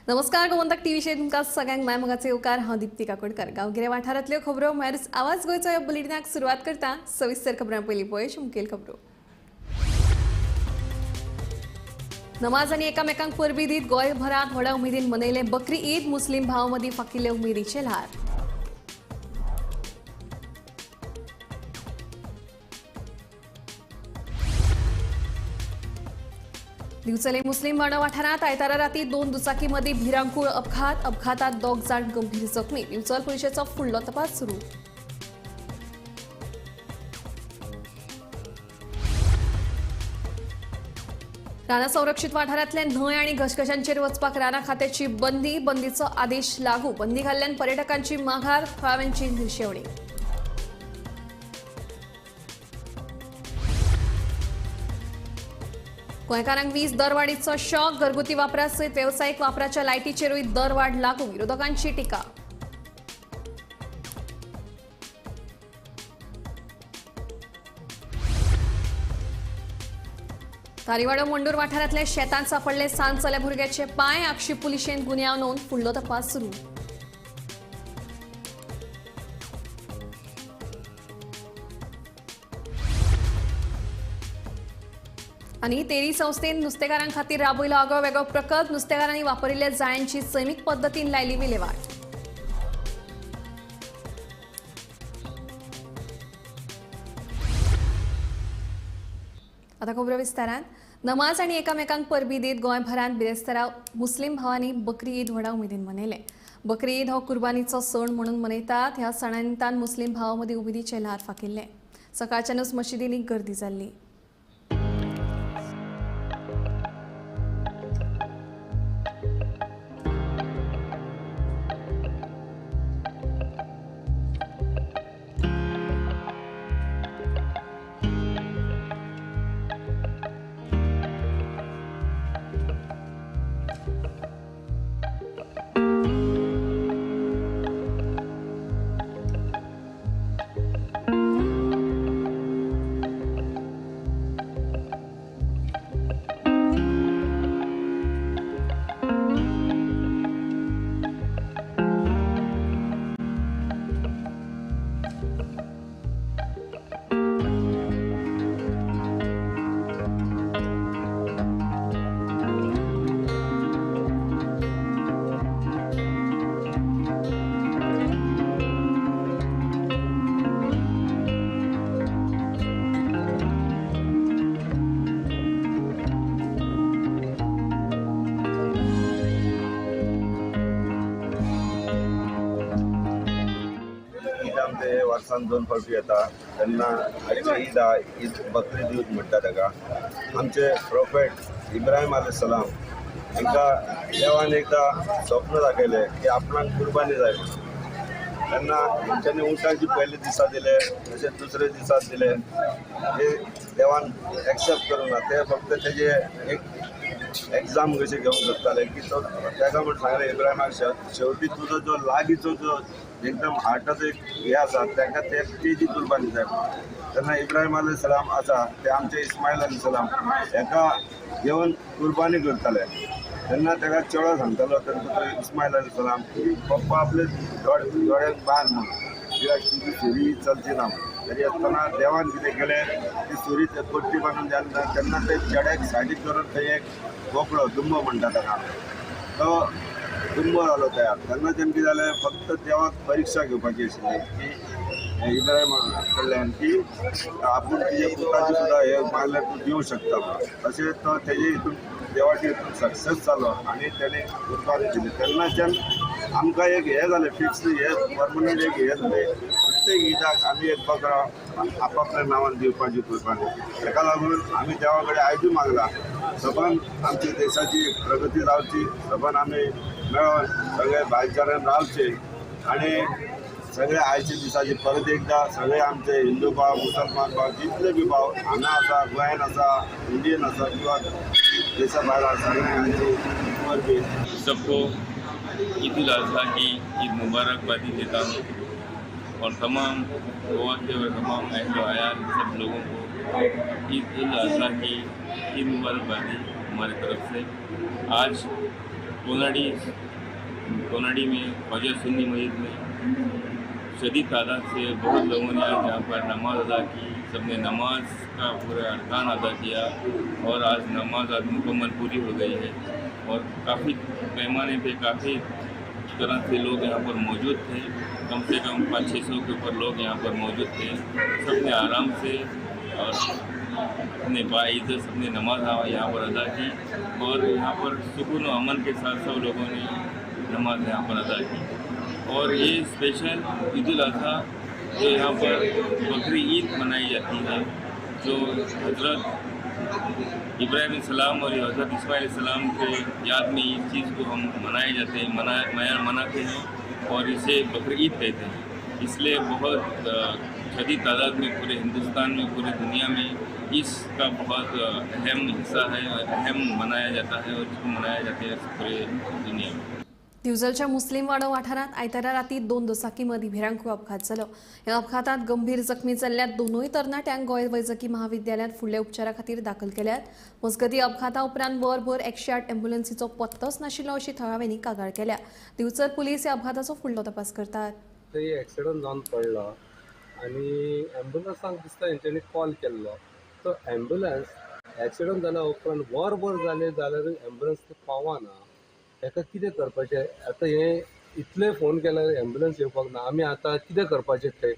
नमस्कार, गोमंतक टीव्हीचेर तुमकां सगळ्यांक माय मोगाचे येवकार. हांव दीप्ती काकोडकर. गांवगिऱ्या वाठारांतल्यो खबरो म्हळ्यार आवाज गोंयचो ह्या बुलेटिनाक सुरवात करता. सविस्तर खबरां पयलीं पळय मुखेल खबरो. नमाज आनी एकामेकांक परबी दीत गोंयभरांत व्हडा उमेदीन मनयले बकरी ईद. मुस्लीम भाव मदीं फाकिल्ले उमेदीचे ल्हार. दिवचले मुस्लीम वाडो वाठारांत आयतारा राती 2 दुचाकी मदीं भिरांकूळ अपघात. अपघातात 2 जाण गंभीर जखमी. दिवचल पुलिशेचो फुडलो तपास सुरू. राना संरक्षित वाठारांतले न्हंय आनी घसघशांचेर वचपाक राना खात्याची बंदी. बंदीचो आदेश लागू. बंदी घाल्ल्यान पर्यटकांची माघार, थळाव्यांची निर्शेवणी. गोंयकारांक वीज दरवाडीचो शॉक. घरगुती वापरा सयत वेवसायीक वापराच्या लायटीचेरूय दरवाड लागू. विरोधकांची टिका. तारीवाडो मंडूर वाठारांतल्या शेतांत सापडले 7 चल्या भुरग्याचे पांय. आक्षी पुलिशेन गुन्यांव नोंद, फुडलो तपास सुरू. आनी तेरी संस्थेन नुस्तेकारां खातीर राबयलो आगळो वेगळो प्रकल्प. नुस्तेकारांनी वापरिल्ल्या जाळ्यांची सैमीक पद्दतीन लायली विलेवाट. आता खबरो विस्तारान. नमाज आनी एकामेकांक परबी दीत गोंयभरांत बिरेस्तारा मुस्लीम भावांनी बकरी ईद व्हडा उमेदीन मनयले. बकरी ईद हो कुर्बानीचो सण म्हणून मनयतात. ह्या सणा निमतान मुस्लीम भावां मदीं उमेदीचें ल्हार फाकिल्लें. सकाळच्यानूच मशिदींनी गर्दी जाल्ली. वर्सान 2 फावटी येता तेन्ना आयची ईद आहा, ईद बकरी ईद म्हणटा ताका. आमचे प्रोफेट इब्राहिम अलैहि सलाम हांकां देवान एकदां स्वप्न दाखयलें की आपणाक कुर्बानी जाय म्हणून. तेन्ना तेंच्यांनी उंटाची पयले दिसा दिले, तशेंच दुसरे दिसा दिले. ते देवान एक्सेप्ट करूंक ना. ते फक्त तेजे एक एग्जाम कशें घेवंक सोदताले की तो ताका म्हण सांगलें इब्राहिमाक, शेवटी तुजो जो लागींचो जो एकदम हार्टाचो एक हे आसा ताका ते तेजी कुर्बानी जाय. तेन्ना इब्राहिम अलैहि सलाम आसा ते आमचे इस्मायल अलैहि सलाम हेका घेवन कुर्बानी करताले. तेन्ना ताका चेडो सांगतालो तेंचो तो इस्मायल अलैहि सलाम की पप्पा आपले दोळ्याक बांद म्हणून, कित्याक तुजी सुरी चलची ना म्हणून. तरी आसतना देवान कितें केलें, ती सुरी पट्टी बांदून जाली ना तेन्ना ते चेड्याक सायडीक करून थंय एक बोकडो दुंबो म्हणटा ताका, तो दुंबो जालो तयार. तेन्ना तेणें कितें जालें, फक्त देवाक परीक्षा घेवपाची आशिल्ली की इब्राहिमा कडल्यान की आपूण तुजे पुताची सुद्दां हे मागल्यार तूं दिवंक शकता म्हणून. तशें तो तेजे हितून देवाचे हितून सक्सेस जालो आनी तेणें कुर्बानी दिली. तेन्नाच्यान आमकां एक हें जालें फिक्स, हें परमनंट एक हें जालें, प्रत्येक ईदाक आमी एक बकरा आपापल्या नांवान दिवपाची कुर्बानी. ताका लागून आमी देवा कडेन आयजूय मागलां सबंद आमच्या देशाची प्रगती जावची, सबंद आमी मेळोन सगळे भाईचाऱ्यान रावचे आनी सगळे आयच्या दिसाची परत एकदा सगळे आमचे हिंदू भाव, मुसलमान भाव, जितले बी भाव हांगा आसा, गोंयान आसा, इंडियन आसा किंवा देशा भायर आसा, सगळ्यांची परबी. सबको ईद उल अजहा की ईद मुबारकबादी देता हूँ और तमाम गोवा के और तमाम अहल अयाल सब लोगों को ईद उल अजहा की ईद मुबारकबादी हमारी तरफ से। आज कोनाडी में ख्वाजा सुन्नी मस्जिद में शदीद तादाद से बहुत लोगों ने आज यहाँ पर नमाज अदा की। सबने नमाज का पूरा अरकान अदा किया और आज नमाज आज मुकम्मल पूरी हो गई है और काफ़ी पैमाने पे काफ़ी तरह से लोग यहाँ पर मौजूद थे। कम से कम 500-600 के ऊपर लोग यहाँ पर मौजूद थे। सबने आराम से और अपने बाइज़्ज़त सबने नमाज यहाँ पर अदा की और यहाँ पर सुकून और अमन के साथ सब लोगों ने नमाज यहाँ पर अदा की। और ये स्पेशल ईद उल अज़हा जो यहाँ पर बकरी ईद मनाई जाती है, जो हज़रत इब्राहिम सलाम और हज़रत इस्माईल सलाम के याद में इस चीज़ को हम मनाए जाते हैं, मनाते हैं और इसे बकरी ईद कहते हैं। इसलिए बहुत शदीद तादाद में पूरे हिंदुस्तान में, पूरी दुनिया में इसका बहुत अहम हिस्सा है और अहम मनाया जाता है और इसको मनाया जाता है पूरे दुनिया में। दिवजलच्या मुस्लिम वाडो वाठारांत आयतारा राती 2 दुचाकी मदीं भिरांकूळ अपघात जालो। ह्या अपघातांत गंभीर जखमी जाल्ल्या दोनूय तरणाट्यांक गोंय वैजकी महाविद्यालयांत फुडल्या उपचारा खातीर दाखल केल्यात। मजगतीं अपघाता उपरांत वरभर 108 एम्ब्युलन्सीचो पत्तोच नाशिल्लो अशी थळाव्यांनी कागाळ केल्या। दिवचल पुलीस ह्या अपघाताचो फुडलो तपास करतात। थंय एक्सिडंट जावन पडलो आनी एम्ब्युलन्सांक दिसता हेंच्यांनी कॉल केल्लो। तो एम्ब्युलन्स एक्सिडंट जाल्या उपरांत वरभर जालें जाल्यारूय एम्ब्युलन्स पावना। ताका कितें करपाचें आतां? हें इतले फोन केल्यार एम्ब्युलन्स येवपाक ना। आमी आतां कितें करपाचें थंय?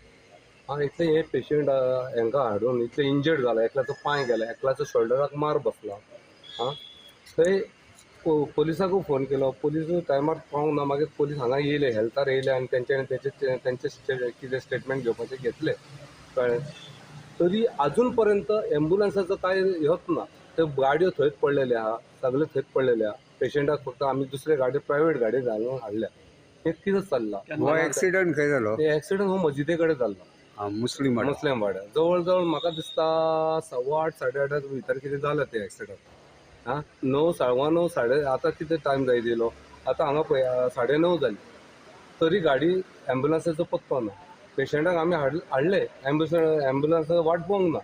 आं, इतले हे पेशंट हांकां हाडून इतले इंजर्ड जाला, एकल्याचो पांय गेला, एकल्याचो शोल्डराक मार बसला। आं, थंय पोलिसाकूय फोन केलो, पोलीस टायमार पावंक ना। मागीर पोलीस हांगा येयले, हेल्थार येयले आनी तेंच्यांनी तेंचे कितें स्टेटमेंट घेवपाचें घेतलें, कळ्ळें। तरी आजून पर्यंत एम्ब्युलन्साचो कांय हेच ना। त्यो गाडयो थंयच पडलेल्यो आहा, सगळे थंयच पडलेले आहा। पेशंटाक फक्त आमी दुसरे गाडी, प्रायवेट गाडी घालून हाडल्या। हें कितें चल्लां? हो एक्सिडंट खंय जालो? एक्सिडंट हो मस्जिदे कडेन जाल्लो, मुस्लिम मुस्लिम वाड्यार। जवळ जवळ म्हाका दिसता 8:15 8:30 भितर कितें जालें तें एक्सिडंट। आं, 9 9:15 साडे आतां कितें टायम जायत येयलो, आतां हांगा पळय 9:30 जाली, तरी गाडी एम्ब्युलन्साचो पत्तो ना। पेशंटाक आमी हाडले, एम्ब्युलन्साचो वाट पळोवंक ना,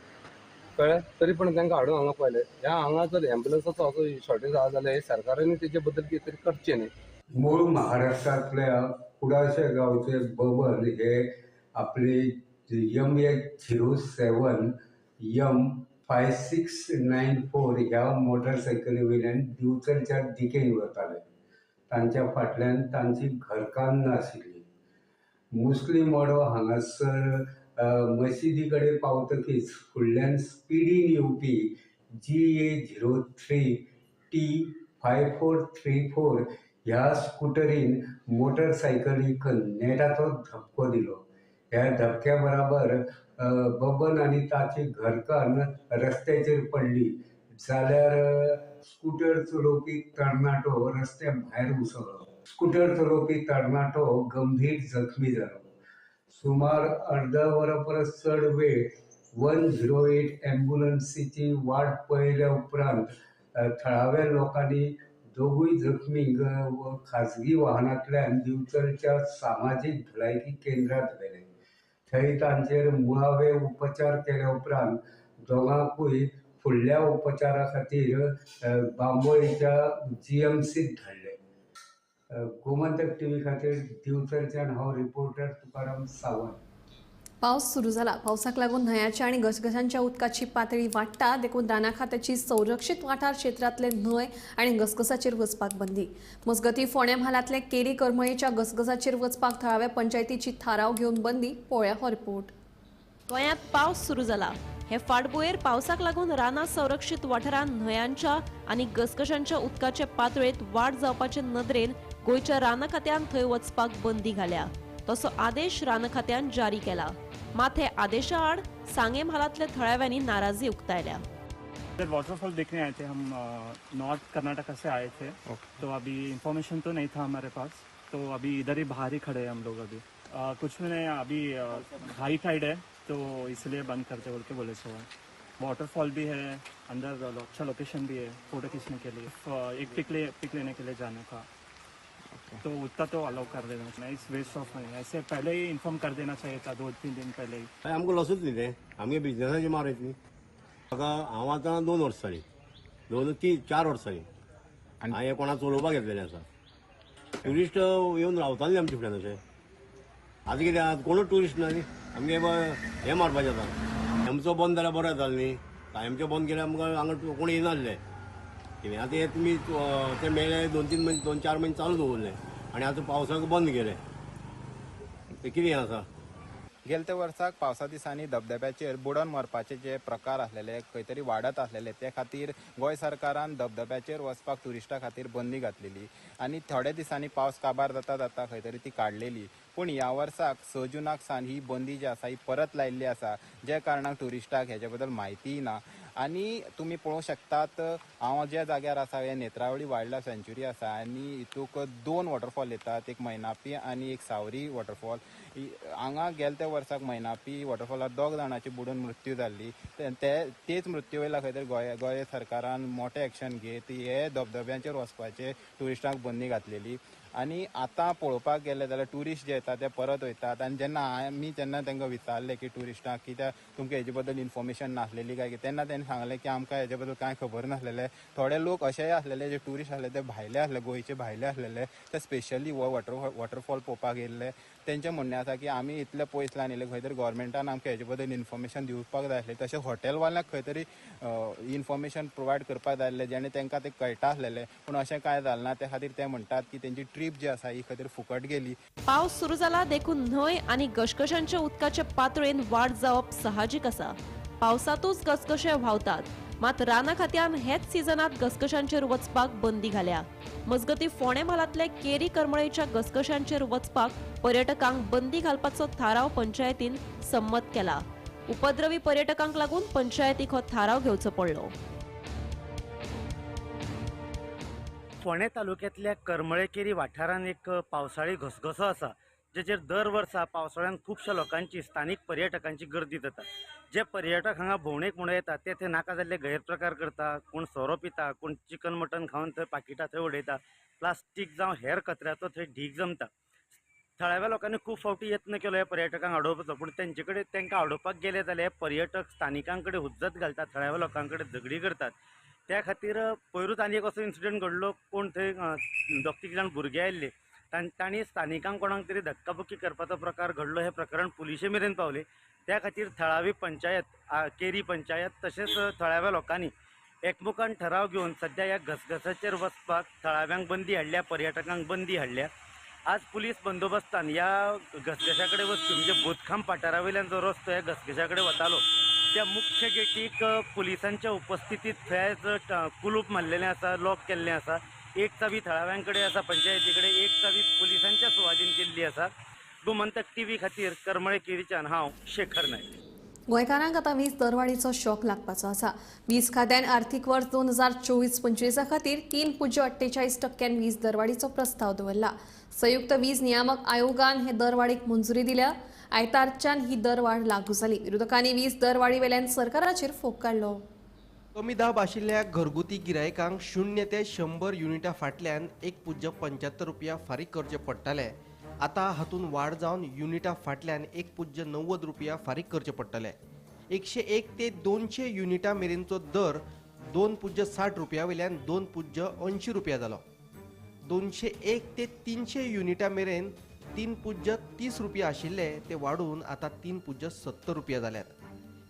कळ्ळें। तरी पण तांकां हाडून हांगा पळयलें। ह्या हांगा जर एम्ब्युलन्साचो असो शॉर्टेज आसा जाल्यार सरकारान तेजे बद्दल कितें तरी करचें न्ही। मूळ महाराष्ट्रांतल्या कुडाशे गांवचे बबन हे आपली MH07 M 5694 ह्या मोटरसायकली वयल्यान दिवचलच्या दिकेन वताले। तांच्या फाटल्यान तांची घरकान्न आशिल्ली। मुस्लीम वाडो हांगासर मशिदी कडेन पावतकीच फुडल्यान स्पिडीन येवपी GA 03 T 5434 ह्या स्कुटरीन मोटरसायकलीक नेटाचो धपको दिलो। ह्या धपक्या बराबर बबन आनी ताची घरकान्न रस्त्याचेर पडली, जाल्यार स्कुटर चलोवपी तरणाटो रस्त्या भायर उसळ्ळो। स्कुटर चलोवपी तरणाटो गंभीर जखमी जालो। सुमार अर्द वरा परस चड वेळ 108 एम्ब्युलन्सीची वाट पळयल्या उपरांत थळाव्या लोकांनी दोगूय जखमींक खाजगी वाहनांतल्यान दिवचलच्या सामाजीक भलायकी केंद्रांत व्हेले। थंय तांचेर मुळावे उपचार केल्या उपरांत दोगांकूय फुडल्या उपचारा खातीर बांबोळीच्या GMCत धाडले। गोमंतक टीव्ही खातीर दिवचलच्यान हांव रिपोर्टर तुकाराम सावंत। पावस सुरू जाला। पावसाक लागून न्हंयाच्या आनी घसघशांच्या उदकाची पातळी वाडटा, देखून राना खात्याची संरक्षीत वाठार क्षेत्रांतले न्हंय आनी घसघसाचेर वचपाक बंदी। मजगतीं फोंडें म्हालांतले केरी करमळेच्या घसघसाचेर वचपाक थळाव्या पंचायतीची थाराव घेवन बंदी। पळोवया हो रिपोर्ट। गोंयांत पावस सुरू जाला। हे फाटभुंयेर पावसाक लागून रानां संरक्षीत वाठारांत न्हंयांच्या आनी घसघशांच्या उदकाचे पातळेंत वाड जावपाचे नदरेन गोंयच्या रान खात्यान थंय वचपाक बंदी घाल्या। तसो आदेश रान खात्यान जारी केला। मात हे आदेशा आड सांगे म्हालांतल्या थळाव्यांनी नाराजी उक्तायल्या। वॉटरफॉल देखने आए थे हम, नॉर्थ कर्नाटका से आए थे। तो अभी इंफॉर्मेशन तो नहीं था हमारे पास, तो अभी इधर ही बाहर ही खड़े हैं हम लोग। अभी कुछ नहीं, अभी हाई टाइड है तो इसलिए बंद करते बोल के बोले। सो वाटरफॉल भी है अंदर, अच्छा लोकेशन भी है फोटो खींचने के लिए, एक पिक लेने के लिए जाने का। तो उतना तो अलाउ कर देना चाहिए, इस वेस्ट ऑफ मनी। ऐसे पहले ही इन्फॉर्म कर देना चाहिए था, 2-3 दिन पहले ही। आमकां लॉसूच न्ही तें, आमगे बिजनेसाची मार येतली। म्हाका हांव आतां 2 वर्सां जालीं, 2-3-4 वर्सां जालीं हांवें कोणा चलोवपाक घेतलेलें आसा। ट्युरिस्ट येवन रावताले आमचे फुड्यान अशें. आतां कितें आतां कोणूच ट्युरिस्ट ना न्ही आमगे हें मारपाचें आतां. आमचो बंद जाल्यार बरें जातालें न्ही, कायमचें बंद केल्यार आमकां हांगा कोण येयनासले. कितें आतां हे तुमी ते मेले 2-3 म्हयने 2-4 म्हयने चालू दवरले आनी आतां पावसाक बंद केलें, तें कितें आसा. गेल्या वर्साक पावसा दिसांनी धबधब्याचेर बुडोन मरपाचे जे प्रकार आसलेले खंय तरी वाडत आसलेले, ते खातीर गोंय सरकारान धबधब्याचेर वचपाक ट्युरिस्टां खातीर बंदी घातलेली आनी थोड्या दिसांनी पावस काबार जाता जाता खंय तरी ती काडलेली. पूण ह्या वर्साक 6 जुनाक सावन ही बंदी जी आसा ही परत लायिल्ली आसा, ज्या कारणाक ट्युरिस्टाक हेजे बद्दल म्हायतीय ना. आनी तुमी पळोवंक शकतात हांव ज्या जाग्यार आसा हे नेत्रावळी वायल्ड लायफ सँच्युरी आसा आनी हितूक 2 वॉटरफॉल येतात, एक मैनापी आनी एक सावरी वॉटरफॉल. हांगा गेल्या त्या वर्साक मैनापी वॉटरफॉलार 2 जाणांची बुडून मृत्यू जाल्ली. तेच मृत्यू वयल्या खंय तरी गोंय सरकारान मोठें एक्शन घेत हे धबधब्यांचेर वचपाचे ट्युरिस्टांक बंदी घातलेली. आनी आतां पळोवपाक गेले जाल्यार ट्युरिस्ट जे येतात ते परत वयतात आनी जेन्ना आमी जेन्ना तांकां विचारलें की ट्युरिस्टांक कित्याक तुमकां हेजे बद्दल इन्फॉर्मेशन नासलेली काय कितें, तेन्ना तेणें सांगलें की आमकां हेजे बद्दल कांय खबर नासलेलें. थोडे लोक अशेय आसलेले जे ट्युरिस्ट आसले ते भायले आसले, गोंयचे भायले आसलेले, ते स्पेशली हो वॉटरफॉल पळोवपाक येयल्ले. तेंचें म्हणणें आसा की आमी इतले पयसल्यान येयले, खंय तरी गोवोरमेंटान आमकां हेजे बद्दल इन्फॉर्मेशन दिवपाक जाय आसलें. तशें हॉटेलवाल्यांक खंय तरी इन्फॉर्मेशन प्रोवायड करपाक जाय आसलें जेणे तांकां तें कळटा आसलेलें, पूण अशें कांय जालें ना. त्या खातीर ते म्हणटात की तेंची ट्रीप जी आसा ही खंय तरी फुकट गेली. पावस सुरू जाला देखून न्हंय आनी घसघशांच्या उदकाचे पातळेन वाड जावप साहजीक आसा. पावसांतूच घसघशे व्हांवतात, मात रानां खात्यान हेच सिजनात घसघशांचेर वचपाक बंदी घाल्या. मजगतीं फोंडें म्हालांतले केरी करमळेच्या घसघशांचेर वचपाक पर्यटकांक बंदी घालपाचो थाराव पंचायतीन संमत केला. उपद्रवी पर्यटकांक लागून पंचायतीक हो थाराव घेवचो पडलो. फोंडें तालुक्यांतल्या करमळे केरी वाठारांत एक पावसाळी घसघसो आसा, जेचेर दर वर्सा पावसाळ्यान खुबश्या लोकांची, स्थानीक पर्यटकांची गर्दी जाता. जे पर्यटक हांगा भोंवडेक म्हणून येतात ते थंय नाका जाल्ले गैरप्रकार करता, कोण सोरो पिता, कोण चिकन मटन खावन थंय पाकिटां थंय उडयता, प्लास्टीक जावं हेर कचऱ्याचो थंय ढीग जमता. थळाव्या लोकांनी खूब फावटी यत्न केलो ह्या पर्यटकांक आडोवपाचो, पूण तेंचे कडेन तांकां आडोवपाक गेले जाल्यार हे पर्यटक स्थानिकां कडेन हुज्जत घालतात, थळाव्या लोकां कडेन झगडी करतात. त्या खातीर पयरूच आनी एक असो इन्सिडंट घडलो, कोण थंय 2-3 जाण भुरगे आयिल्ले, तांणी स्थानिकांक कोणाक तरी धक्काबुक्की करपाचो प्रकार घडलो. हें प्रकरण पुलिशे मेरेन पावलें. त्या खातीर थळावी पंचायत, केरी पंचायत तशेंच थळाव्या लोकांनी एकमुखान ठराव घेवन सद्या ह्या घसघसाचेर वचपाक थळाव्यांक बंदी हाडल्या, पर्यटकांक बंदी हाडल्या. आज पुलीस बंदोबस्तान ह्या घसघशा कडेन वचपी, म्हणजे बोतखाम पठारा वयल्यान जो रस्तो ह्या घसघशा कडेन वतालो त्या मुख्य गेटीक पुलिसांच्या उपस्थितीत थंय कुलूप मारलेलें आसा, लॉक केल्लें आसा. एक चावी थळाव्यां कडेन आसा, पंचायती कडेन, एक चावी पुलिसांच्या सुवादीन केल्ली आसा. गोमंतक टीव्ही खातीर करमळे केरीच्यान हांव शेखर नायक. गोंयकारांक आतां वीज दरवाडीचो शॉक लागपाचो आसा. वीज खात्यान आर्थीक वर्स 2024-25 खातीर 3.48% वीज दरवाडीचो प्रस्ताव दवरला. संयुक्त वीज नियामक आयोगान हे दरवाडीक मंजुरी दिल्या. आयतारच्यान ही दरवाड लागू जाली. विरोधकांनी वीज दरवाडी वेल्यान सरकाराचेर फोग काडलो. कमी दाब आशिल्ल्या घरगुती गिरायकांक 0 ते 100 युनिटा फाटल्यान 1.75 रुपया फारीक करचे पडटाले. आतां हातूंत वाड जावन युनिटा फाटल्यान 1.90 रुपया फारीक करचे पडटले. 101 ते 200 युनिटा मेरेनचो दर 2.60 रुपया वयल्यान 2.80 रुपया जालो. 201 ते 300 युनिटा मेरेन 3.30 रुपया आशिल्ले ते वाडून आतां 3.70 रुपया जाल्यात.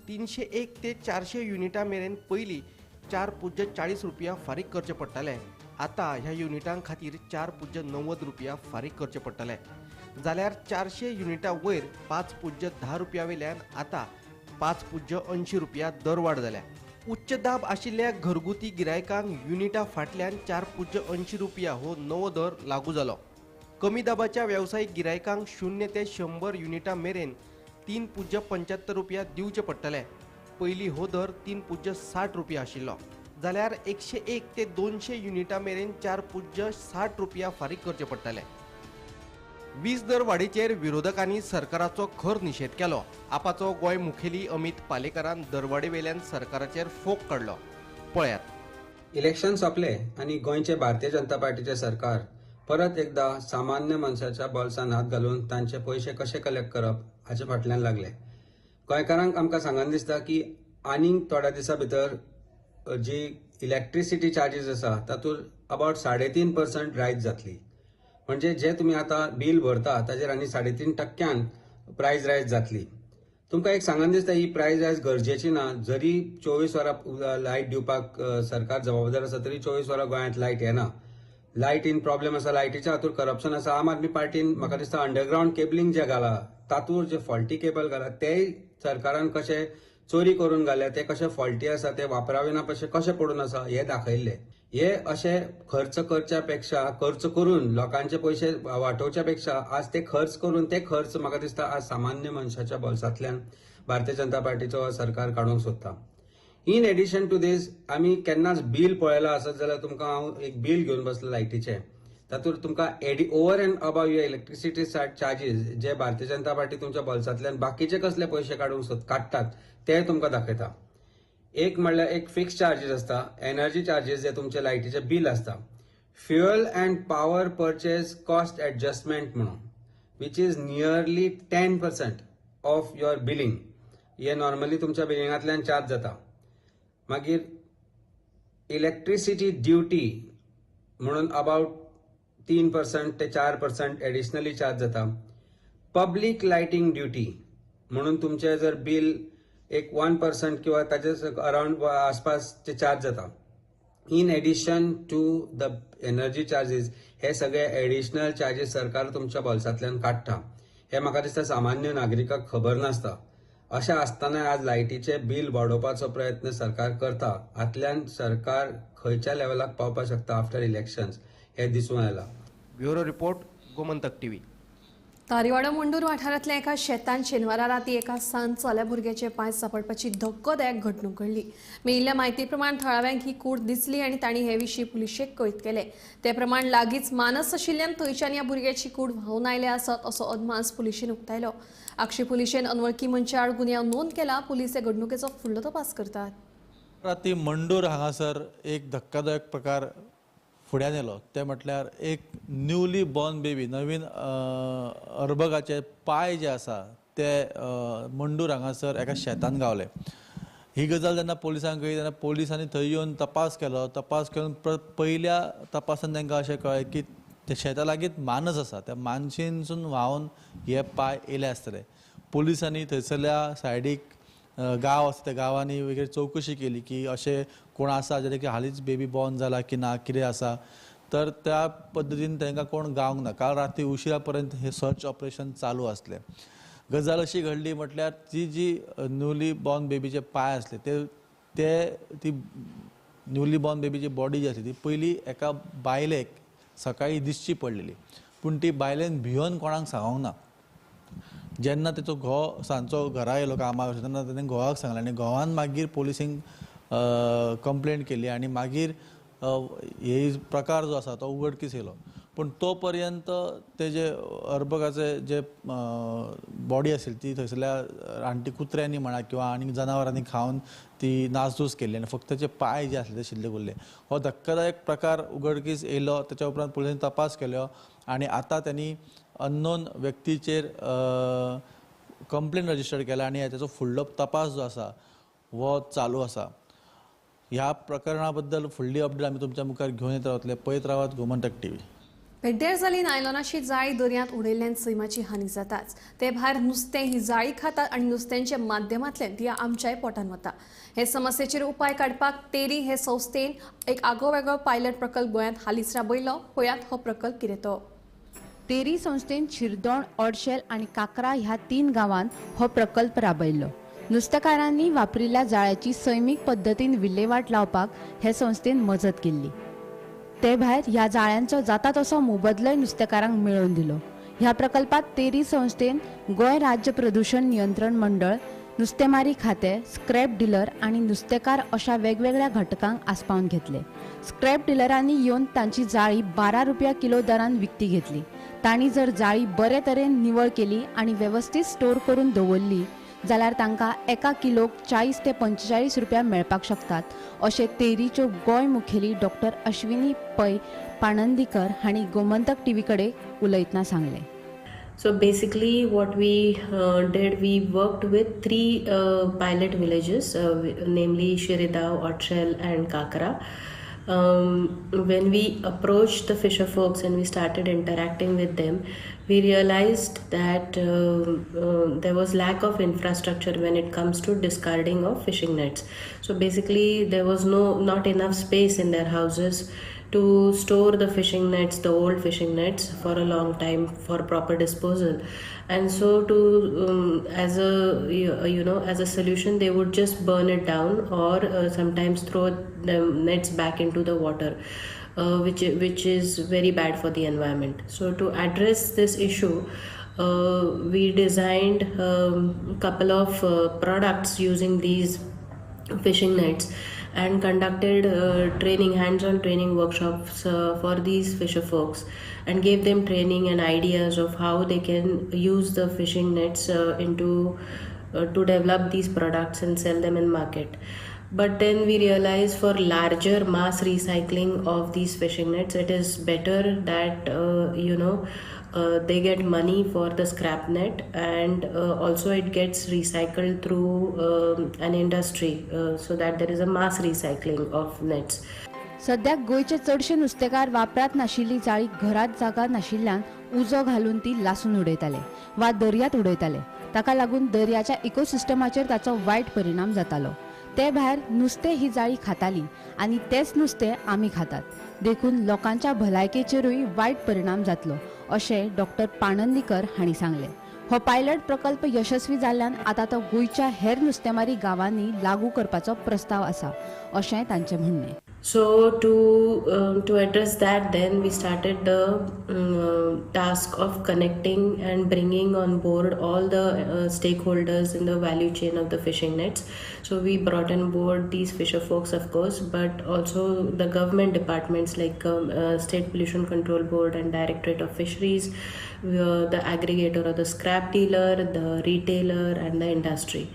301 ते 400 युनिटा मेरेन पयलीं 4.40 रुपया फारीक करचे पडटाले. आतां ह्या युनिटां खातीर 4.90 रुपया फारीक करचे पडटले. जाल्यार 400 युनिटा वयर 5.10 रुपया वयल्यान आतां 5.80 रुपया दरवाड जाल्या. उच्च दाब आशिल्ल्या घरगुती गिरायकांक युनिटा फाटल्यान 4.80 रुपया हो नवो दर लागू जालो. कमी दाबाच्या वेवसायीक गिरायकांक 0 ते 100 युनिटा मेरेन 3.75 रुपया दिवचे पडटले. पयलीं हो दर 3.60 रुपया आशिल्लो. जाल्यार 101 ते 200 युनिटा मेरेन 4.60 रुपया फारीक करचे पडटले. वीज दर वाडीचेर विरोधकांनी सरकाराचो खर निशेध केलो. आपाचो गोंय मुखेली अमित पालेकारान दरवाडी वेल्यान सरकाराचेर फोग काडलो. पळयात. इलेक्शन सोंपले आनी गोंयचे भारतीय जनता पार्टीचे सरकार परत एकदा सामान्य मनशाच्या बोल्सान हात घालून तांचे पयशे कशे कलेक्ट करप हाचे फाटल्यान लागले. गोंयकारांक आमकां सांगन दिसता की आनीक थोड्या दिसां भितर जी इलेक्ट्रिसिटी चार्जीस आसा तातूंत अबावट 3.5% रायज जातली. म्हणजे जे तुमी आतां बील भरता ताजेर आनी 3.5% प्रायज रायज जातली. तुमकां एक सांगन दिसता, ही प्रायज रायज गरजेची ना. जरी 24 वरां लायट दिवपाक सरकार जबाबदार आसा तरी 24 वरां गोंयांत लायट येना. लायटीन प्रॉब्लेम आसा, लायटीच्या हातूंत करप्शन आसा. आम आदमी पार्टीन म्हाका दिसता अंडरग्रावंड केबलिंग जे घाला तातूंत जे फॉल्टी केबल घाला तेय सरकारान कशें चोरी करून घाल्या, ते कशें फॉल्टी आसा, ते वापरावे ना कशें कशें पडून आसा हे दाखयल्ले. हे अशे खर्च करच्या पेक्षा, खर्च करून लोकांचे पयशे वाटोवच्या पेक्षा आज ते खर्च करून ते खर्च म्हाका दिसता आज सामान्य मनशाच्या बोल्सांतल्यान भारतीय जनता पार्टीचो सरकार काडूंक सोदता. इन एडिशन टू these आमी केन्नाच बील पळयलां आसत जाल्यार तुमकां हांव एक बील घेवन बसला लायटीचें, तातूंत तुमकां over and above your electricity charges J Bharatiya Janata party तुमच्या बोल्सांतल्यान बाकीचे कसले पयशे काडूंक काडटात ते तुमकां दाखयता. एक म्हणल्यार एक फिक्स चार्जीस आसता, एनर्जी चार्जीस जे तुमचे लायटीचे बील आसता, fuel and power purchase cost adjustment म्हणून which is nearly 10% of your billing, हे नॉर्मली तुमच्या बिलिंगांतल्यान चार्ज जाता. मागीर इलेक्ट्रिसिटी ड्युटी म्हणून अबाउट 3% ते 4% एडिशनली चार्ज जाता. पब्लीक लायटींग ड्युटी म्हणून तुमचें जर बील एक 1% किंवा ताजे अराउंड आसपास ते चार्ज जाता. In addition to the energy charges हे सगळे एडिशनल चार्जीस सरकार तुमच्या बोल्सांतल्यान काडटा. हे म्हाका दिसता सामान्य नागरिकाक खबर नासता. अशें आसतना आज लायटीचें बील वाडोवपाचो प्रयत्न सरकार करता. हातल्यान सरकार खंयच्या लेवलाक पावपाक शकता आफ्टर इलेक्शन्स हे दिसून आयलां. Bureau report, Gomantak TV. Tariwado Mandur वाठारांतल्या एका शेतान शेनवारा राती एका सान चल्या भुरग्याचे पांय सापडपाची धक्कोदायक घडणूक घडली. मेळिल्ल्या म्हायती प्रमाण थळाव्यांक ही कूड दिसली आनी तांणी हे विशीं पुलिशेक कळीत केलें. ते प्रमाण लागींच मानस आशिल्ल्यान थंयच्यान ह्या भुरग्याची कूड व्हांवून आयल्या आसत असो अदमास पुलिशेन उक्तायलो. आगशी पुलिशेन अनवळखी मनशा आड गुन्यांव नोंद केला. पुलीस हे घडणुकेचो फुडलो तपास करतात. राती मंडूर हांगासर एक धक्कादायक प्रकार फुड्यान येयलो. ते म्हटल्यार एक न्यूली बॉर्न बेबी, नवीन अर्भकाचे पांय जे आसा ते मंडूर हांगासर एका शेतान गावले. ही गजाल जेन्ना पोलिसांक कळ्ळी तेन्ना पोलिसांनी थंय येवन तपास केलो. तपास करून पयल्या तपासान तांकां अशें कळ्ळें की त्या शेता लागींच मानस आसा, त्या मानशेनसून व्हांवन हे पांय येयले आसतले. पोलिसांनी थंयसरल्या सायडीक गांव आसा त्या गांवांनी वगैरे चवकशी केली की अशें कोण आसा जेणे की हालींच बेबी बॉर्न जाला की ना, कितें आसा, तर त्या पद्दतीन तांकां कोण गावंक ना. काल राती उशिरा पर्यंत हे सर्च ऑपरेशन चालू आसलें. गजाल अशी घडली म्हटल्यार ती जी न्यूली बॉर्न बेबीचे पांय आसले ते ती न्यूली बॉर्न बेबीची बॉडी जी आसली ती पयली एका बायलेक सकाळी दिसची पडलेली, पूण ती बायलेन भियोन कोणाक सांगोंक ना. जेन्ना तेचो घोव सांजचो घरा येयलो कामाक तेन्ना तेणें घोवाक सांगलें आनी घोवान मागीर पोलिसींक कंप्लेन केली आनी मागीर हे प्रकार जो आसा तो उघडकीस येयलो. पूण तो पर्यंत ते जे अर्भकाचे जे बॉडी आशिल्ली ती थंयसरल्या रानटी कुत्र्यांनी म्हणा किंवा आनी जनावरांनी खावन ती नासधूस केल्ली आनी फक्त तेचे पांय जे आसले ते शिल्लक उरले. हो धक्कादायक प्रकार उघडकीस येयलो. तेच्या उपरांत पुलिसांनी तपास केलो आनी आतां त्यांनी अननोन व्यक्तीचेर कंप्लेन रजिस्टर केला आनी तेचो फुडलो तपास जो आसा हो चालू आसा. ह्या प्रकरणा बद्दल फुडली अपडेट आमी तुमच्या मुखार घेवन येत रावतले. पळयत रावात गोमंतक टीव्ही. पेड्डेर जाली नायलॉनाची जाळी दर्यांत उडयल्ल्यान सैमाची हानी जाताच, ते भायर नुस्तें ही जाळी खातात आनी नुस्त्यांच्या माध्यमांतल्यान ती आमच्याय पोटान वता. हे समस्येचेर उपाय काडपाक तेरी हे संस्थेन एक आगो वेगळो पायलट प्रकल्प गोंयांत हालींच राबयलो. पळयात हो प्रकल्प कितें तो. तेरी संस्थेन शिरदोण, ऑडशेल आनी काकरा ह्या 3 गांवांत हो प्रकल्प राबयल्लो. नुस्तेकारांनी वापरिल्ल्या जाळ्याची सैमीक पद्दतीन विल्हेवाट लावपाक हे संस्थेन मजत केल्ली. ते भायर ह्या जाळ्यांचो जाता तसो मोबदलोय नुस्तेकारांक मेळोवन दिलो. ह्या प्रकल्पात तेरी संस्थेन गोंय राज्य प्रदूषण नियंत्रण मंडळ, नुस्तेमारी खातें, स्क्रॅप डिलर आनी नुस्तेकार अशा वेगवेगळ्या घटकांक आस्पावन घेतले. स्क्रॅप डिलरांनी येवन तांची जाळी 12 रुपया किलो दरान विकती घेतली. तांणी जर जाळी बरे तरेन निवळ केली आनी वेवस्थीत स्टोर करून दवरली जाल्यार तांकां एका किलोक 40 ते 45 रुपया मेळपाक शकतात अशें तेरीच्यो गोंय मुखेली डॉक्टर अश्विनी पै पाणंदीकर हांणी गोमंतक टीव्ही कडेन उलयतना सांगलें. So basically what we did, we worked with 3 pilot villages, namely Shiridao, Otshel and Kakra. When we approached the fisher folks and we started interacting with them, we realized that there was lack of infrastructure when it comes to discarding of fishing nets. So basically there was not enough space in their houses to store the fishing nets, the old fishing nets, for a long time for proper disposal. And so to as a solution, they would just burn it down or sometimes throw the nets back into the water, which is very bad for the environment. So to address this issue, we designed a couple of products using these fishing nets and conducted hands-on training workshops for these fisher folks, and gave them training and ideas of how they can use the fishing nets to develop these products and sell them in market. But then we realized for larger mass recycling of these fishing nets, it is better that they get money for the scrap net, and also it gets recycled through an industry, so that there is a mass recycling of nets. सद्याक गोंयचे चडशे नुस्तेकार वापरात नाशिल्ली जाळी घरात जागा नाशिल्ल्यान उजो घालून ती लासून उडयताले वा दर्यांत उडयताले. ताका लागून दर्याच्या इकोसिस्टमाचेर ताचो वायट परिणाम जातालो. ते भायर नुस्तें ही जाळी खाताली आनी तेच नुस्तें आमी खातात, देखून लोकांच्या भलायकेचेरूय वायट परिणाम जातलो अशें डॉक्टर पाणंदीकर हांणी सांगलें. हो पायलट प्रकल्प यशस्वी जाल्ल्यान आतां तो गोंयच्या हेर नुस्तेमारी गांवांनी लागू करपाचो प्रस्ताव आसा अशें तांचें म्हणणें. So to address that, then we started the task of connecting and bringing on board all the stakeholders in the value chain of the fishing nets. So we brought on board these fisher folks, of course, but also the government departments like State Pollution Control Board and Directorate of Fisheries, the aggregator or the scrap dealer, the retailer, and the industry.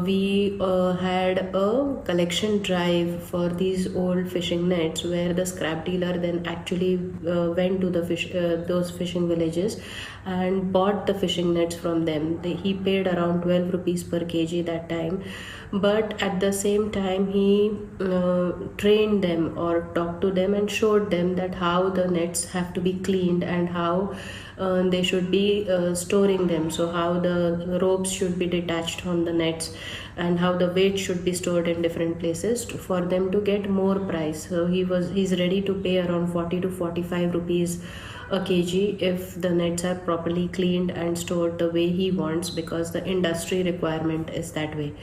We had a collection drive for these old fishing nets, where the scrap dealer then actually went to the those fishing villages and bought the fishing nets from them. He paid around 12 rupees per kg that time, but at the same time he trained them or talked to them and showed them that how the nets have to be cleaned and how they should be storing them. So how the ropes should be detached from the nets and how the weight should be stored in different places for them to get more price. So he's ready to pay around 40 to 45 rupees a kg if the nets are properly cleaned and stored the way he wants, because the industry requirement is that way.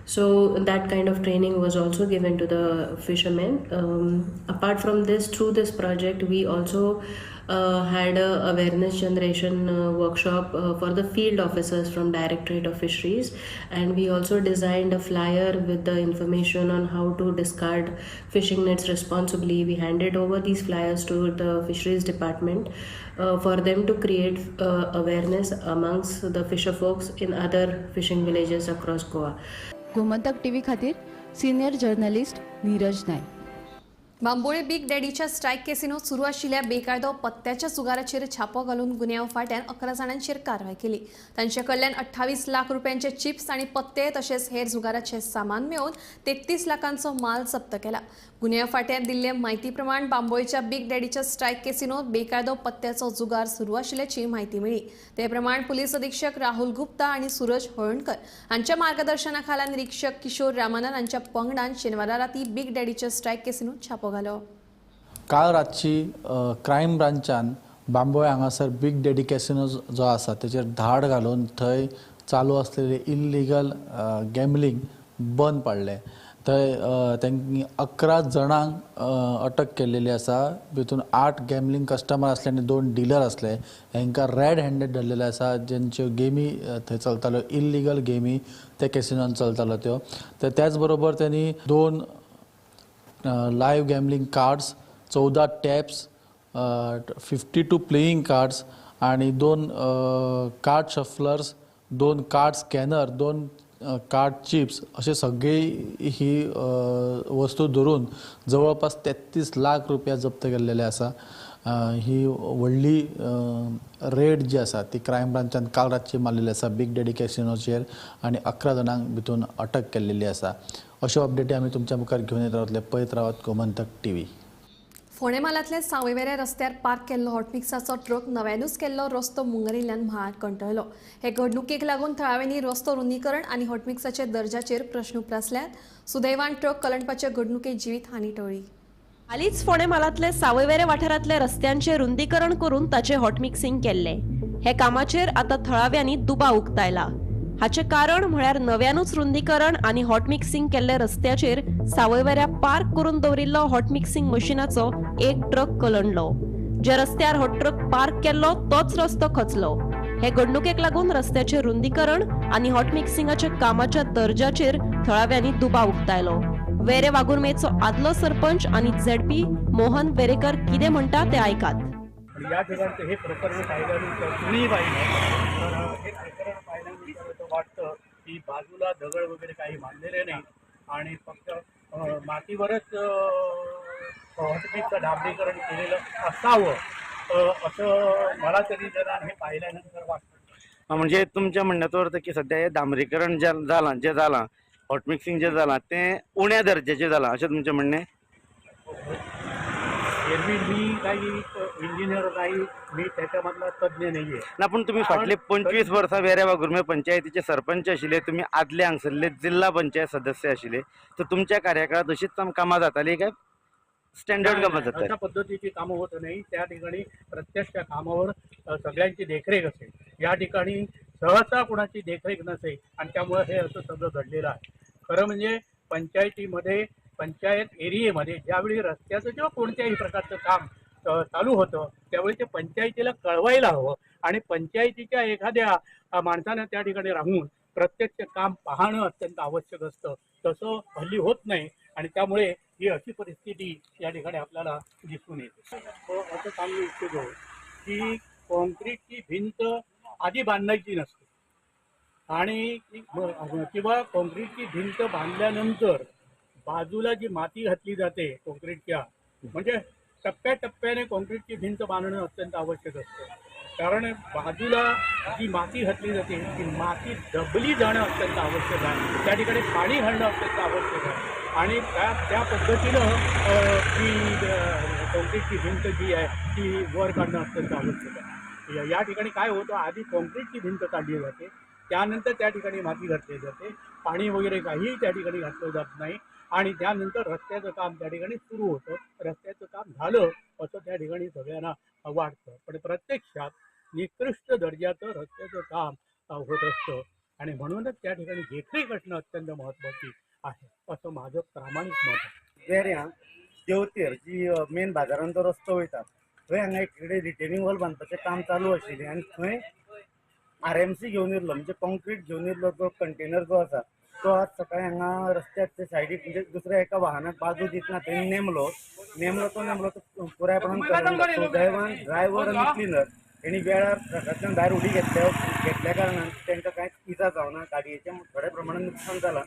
So that kind of training was also given to the fishermen. Apart from this, through this project, we also had a awareness generation workshop for the field officers from Directorate of Fisheries, and we also designed a flyer with the information on how to discard fishing nets responsibly. We handed over these flyers to the fisheries department for them to create awareness amongst the fisher folks in other fishing villages across Goa. Gomantak TV खातीर senior journalist Neeraj Naik. Bambolim big डॅडीच्या strike केसीनोत सुरू आशिल्ल्या बेकायदो पत्त्याच्या जुगाराचेर छापो घालून गुन्यांव फांट्यान 11 जाणांचेर कारवाय केली. तांचे कडल्यान 28 लाख रुपयांचे चिप्स आनी पत्ते तशेंच हेर जुगाराचे सामान मेळोवन 33 लाखांचो माल जप्त केला. गुन्यांव फांट्यान दिल्ले म्हायती प्रमाण बांबोळीच्या बीग डॅडीच्या स्ट्रायक केसिनोत बेकायदो पत्त्याचो जुगार सुरू आशिल्ल्याची म्हायती मेळ्ळी. ते प्रमाण पुलीस अधीक्षक राहुल गुप्ता आनी सूरज हळणकर हांच्या मार्गदर्शना खाला निरीक्षक किशोर रामानंद हांच्या पंगडान शेनवारा राती बीग डॅडीच्या स्ट्रायक केसिनोत छापो घालो. काल रातची क्रायम ब्रांचान बांबोळे हांगासर बीग डॅडी कॅसिनो जो आसा तेचेर धाड घालून थंय चालू आसलेले इल्लिगल गॅमलींग बंद पाडलें. थंय तांणी 11 जाणांक अटक केल्लेली आसा. भितून 8 गॅमलींग कस्टमर आसले आनी 2 डिलर आसले. हांकां रेड हँडेड धरलेले आसा, जेंच्यो गेमी थंय चलताल्यो, इल्लिगल गेमी त्या कॅसिनोन चलताल्यो त्यो. तर त्याच बरोबर त्यांनी 2 live gambling cards, 14 taps, 52 playing cards आणि 2 card shufflers, 2 card scanner, 2 card chips असे सगळे ही वस्तू धरून जवळपास 33 लाख रुपया जप्त केल्लेले आसा. ही व्हडली रेड जी आसा ती क्रायम ब्रांचान काल रातची मारलेली आसा बीग डॅडी कॅसिनोचेर आनी 11 जाणांक भितून अटक केल्लेली आसा. अश्यो अपडेटी आमी तुमच्या मुखार घेवन येत रावतले. पळयत रावात गोमंतक टीव्ही. फोंडें म्हालांतल्या सावयवेऱ्या रस्त्यार पार्क केल्लो हॉटमिक्साचो ट्रक नव्यानूच केल्लो रस्तो मुंगरिल्ल्यान म्हाळार कंटळलो. हे घडणुकेक लागून थळाव्यांनी रस्तो रुंदीकरण आनी हॉटमिक्साच्या दर्जाचेर प्रश्न उप्रासल्यात. सुदैवान ट्रक कलंडपाचे घडणुकेत जिवीत हानी टळ्ळी. हालींच फोंडें म्हालांतले सावयवेरें वाठारांतल्या रस्त्यांचें रुंदीकरण करून ताचें हॉटमिक्सिंग केल्लें. हे कामाचेर आतां थळाव्यांनी दुबाव उक्तायला. हाचें कारण म्हळ्यार नव्यानूच रुंदीकरण आनी हॉटमिक्सिंग केल्ले रस्त्याचेर सावयवेऱ्या पार्क करून दवरिल्लो हॉटमिक्सिंग मशिनाचो एक ट्रक कलंडलो. ज्या रस्त्यार हो ट्रक पार्क केल्लो तोच रस्तो खचलो. हे घडणुकेक लागून रस्त्याचें रुंदीकरण आनी हॉटमिक्सिंगाच्या कामाच्या दर्जाचेर थळाव्यांनी दुबाव उक्तायलो. वेरे वाघुर्मेचो आदलो सरपंच आनी झेडपी मोहन वेरेकर कितें म्हणटा तें आयकात. या ठिकाणचं हे प्रकरण पाहिल्यानंतर कुणीही पाहिलं तर हे प्रकरण पाहिल्यानंतर असं वाटतं की बाजूला दगड वगैरे काही बांधलेले नाही आणि फक्त मातीवरच हॉटमिक्सचं डांबरीकरण केलेलं असावं असं मला तरी जरा हे पाहिल्यानंतर वाटतं. म्हणजे तुमच्या म्हणण्याचो अर्थ की सध्या हे डांबरीकरण जे जालां हॉटमिक्सिंग जे जालां तें उण्या दर्जाचें जालां अशें तुमचें म्हणणें? एरवी मी काही इंजिनियर नाही, मी त्याच्यामधला तज्ज्ञ नाही आहे. ना, पूण तुमी फाटले 25 वर्सां वेऱ्या वाघुर्मे पंचायतीचे सरपंच आशिल्ले, तुमी आदले हांगसरले जिल्हा पंचायत सदस्य आशिल्ले, तर तुमच्या कार्यकाळात अशीच कामां जाताली काय स्टँडर्ड कामां जाताली? अशा पद्धतीची कामं होत नाही. त्या ठिकाणी प्रत्यक्ष कामावर सगळ्यांची देखरेख असेल. या ठिकाणी सहसा कुणाची देखरेख नसेल आणि त्यामुळे हे असं सगळं घडलेलं आहे. खरं म्हणजे पंचायतीमध्ये, पंचायत एरियेमध्ये ज्यावेळी रस्त्याचं किंवा कोणत्याही प्रकारचं काम चालू होतं त्यावेळी ते पंचायतीला कळवायला हवं आणि पंचायतीच्या एखाद्या माणसानं त्या ठिकाणी राहून प्रत्यक्ष काम पाहणं अत्यंत आवश्यक असतं. तसं हल्ली होत नाही आणि त्यामुळे ही अशी परिस्थिती या ठिकाणी आपल्याला दिसून येते. असं सांगू इच्छितो की कॉन्क्रीटची भिंत आधी बांधायची नसते आणि किंवा कॉन्क्रीटची भिंत बांधल्यानंतर बाजूला जी माती घातली जाते कॉन्क्रीटच्या, म्हणजे टप्प्याटप्प्याने कॉन्क्रीटची भिंत बांधणं अत्यंत आवश्यक असतं. कारण बाजूला जी माती घातली जाते ती माती दबली जाणं अत्यंत आवश्यक आहे. त्या ठिकाणी पाणी घालणं अत्यंत आवश्यक आहे आणि त्या त्या पद्धतीनं ती कॉन्क्रीटची भिंत जी आहे ती वर काढणं अत्यंत आवश्यक आहे. या ठिकाणी काय होतं, आधी कॉन्क्रीटची भिंत काढली जाते, त्यानंतर त्या ठिकाणी माती घातली जाते, पाणी वगैरे काहीही त्या ठिकाणी घातलं जात नाही आणि त्यानंतर रस्त्याचं काम त्या ठिकाणी सुरू होतं. रस्त्याचं काम झालं असं त्या ठिकाणी सगळ्यांना वाटतं, पण प्रत्यक्षात निकृष्ट दर्जाचं रस्त्याचं काम होत असतं आणि म्हणूनच त्या ठिकाणी देखरेख असणं अत्यंत महत्त्वाची आहे असं माझं प्रामाणिक मत आहे. वेऱ्यां देवतेर जी मेन बाजारान जो रस्तो वयता थंय हांगा एक कडेन रिटेनिंग वॉल बांदपाचें काम चालू आशिल्लें आनी थंय आरएमसी घेवन येयल्लो, म्हणजे कॉन्क्रीट घेवन येयल्लो जो कंटेनर जो आसा तो आज सकाळी हांगा रस्त्यार ते सायडीक म्हणजे दुसऱ्या एका वाहनाक बाजू दितना थंय नेमलो तो पुरायपणान सुदैवान ड्रायव्हर आनी क्लिनर हेणी वेळार ट्रकांतल्यान भायर उडी घेतल्या कारणान तांकां कांयच इजा जावना, गाडयेचें थोड्या प्रमाणान नुकसान जालां.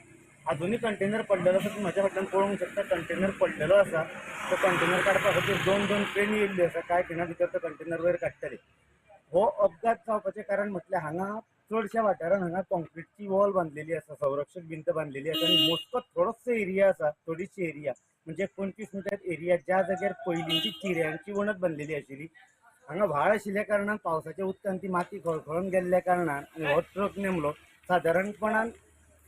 अजुनूय कंटेनर पडलेलो आसा, तुमी म्हज्या फाटल्यान पळोवंक शकता, कंटेनर पडलेलो आसा. तो कंटेनर काडपा खातीर दोन क्रेनी येयल्ल्यो आसा, कांय खिणा भितर तो कंटेनर वयर काडटले. हो अपघात जावपाचें कारण म्हटल्यार हांगा चडश्या वाठारान हांगा कॉन्क्रीटची वॉल बांदलेली आसा, संरक्षक भिंत बांदलेली आसा आनी मोजको थोडोसो एरिया आसा, थोडीशी एरिया म्हणजे 25 मिटर एरिया ज्या जाग्यार पयलींची चिऱ्यांची वणत बांदलेली आशिल्ली, हांगा व्हाळ आशिल्ल्या कारणान पावसाच्या उदकान ती माती खळखळून गेल्ल्या कारणान आनी हो ट्रक नेमलो. सादारणपणान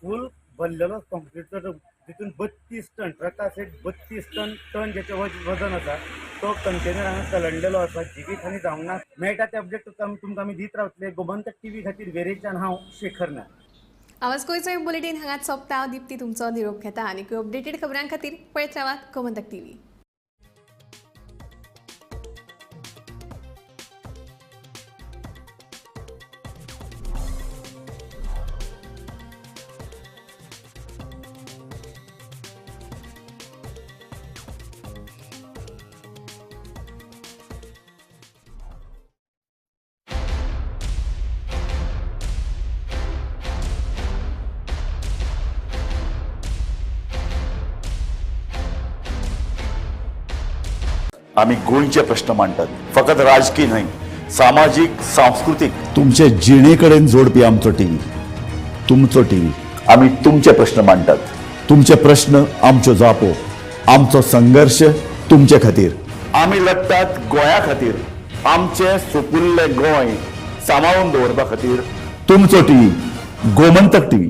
फूल भरलेलो कॉन्क्रीटचो ट्रक, तितून 32 टन ट्रका सयत 32 टन जेचें वजन आसा तो कंटेनर हांगा कलंडलेलो आसा. जिवीत हानी जावंक ना. मेळटा ते अपडेट तुमकां आमी दीत रावतले. गोमंतक टीव्ही खातीर वेरेंच्यान हांव शेखर नायक. आवाज गोंयचो बुलेटीन हांगाच सोंपता. दीप्ती तुमचो निरोप घेता आनी अपडेटेड खबरां खातीर पळयत रावात गोमंतक टीव्ही. आमी गोंयचे प्रश्न मांडटात, फकत राजकीय न्हय, सामाजीक, सांस्कृतीक, तुमचे जिणे कडेन जोडपी आमचो टीव्ही, तुमचो टीव्ही. आमी तुमचे प्रश्न मांडटात. तुमचे प्रश्न आमच्यो जापो, आमचो संघर्श तुमचे खातीर. आमी लडटात गोंया खातीर, आमचें सुपुल्लें गोंय सांबाळून दवरपा खातीर. तुमचो टीव्ही, गोमंतक टीव्ही.